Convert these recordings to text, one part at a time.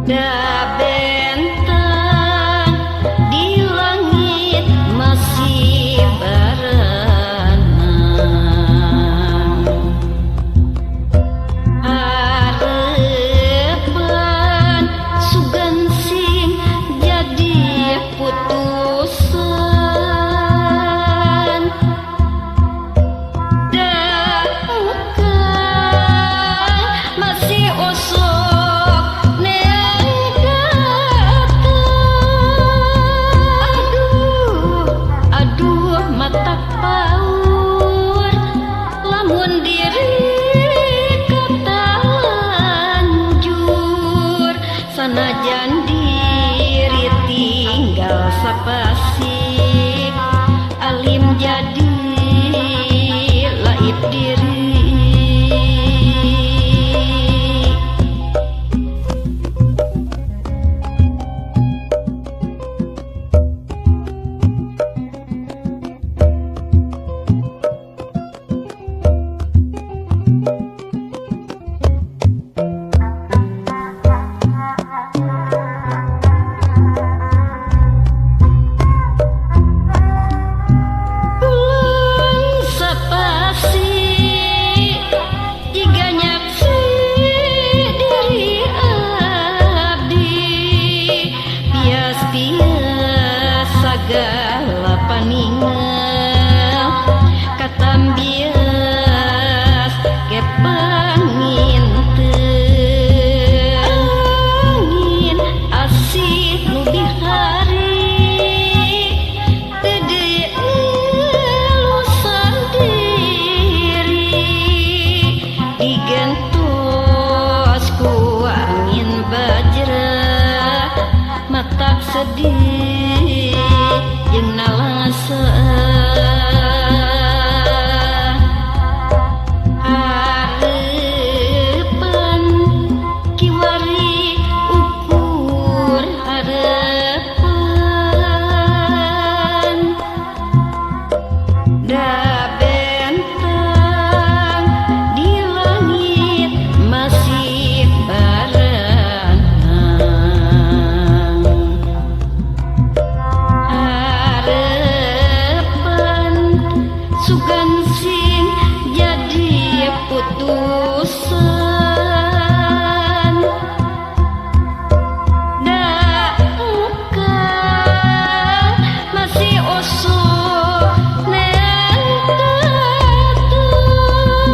Da bentang di langit masih berenang. Harepan sugan sing jadi putusan. Da masih osok neang datang. Aduh, aduh, matak paur lamun diri katalanjur. Sanajan diri tinggal sapasik, alim jadi laib diri. Ulun sapasi jiga nyaksi diri abdi, pias-pias sagala paningal katambias kepanginten. Angin asih nu bihari teu ngelusan diri, digentos ku angin bajra matak sedih jeung nalangsa. Harepan kiwari ukur harepan. Da bentang di langit masih berenang. Harepan sugan sing jadi putusan. Da masih osok neang datang.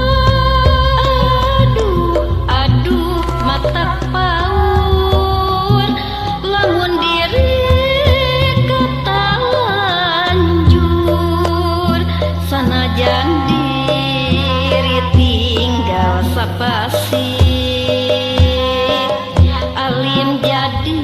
Aduh, aduh, matak paur lamun diri katalanjur. Sanajan diri tinggal sapasik, alim jadi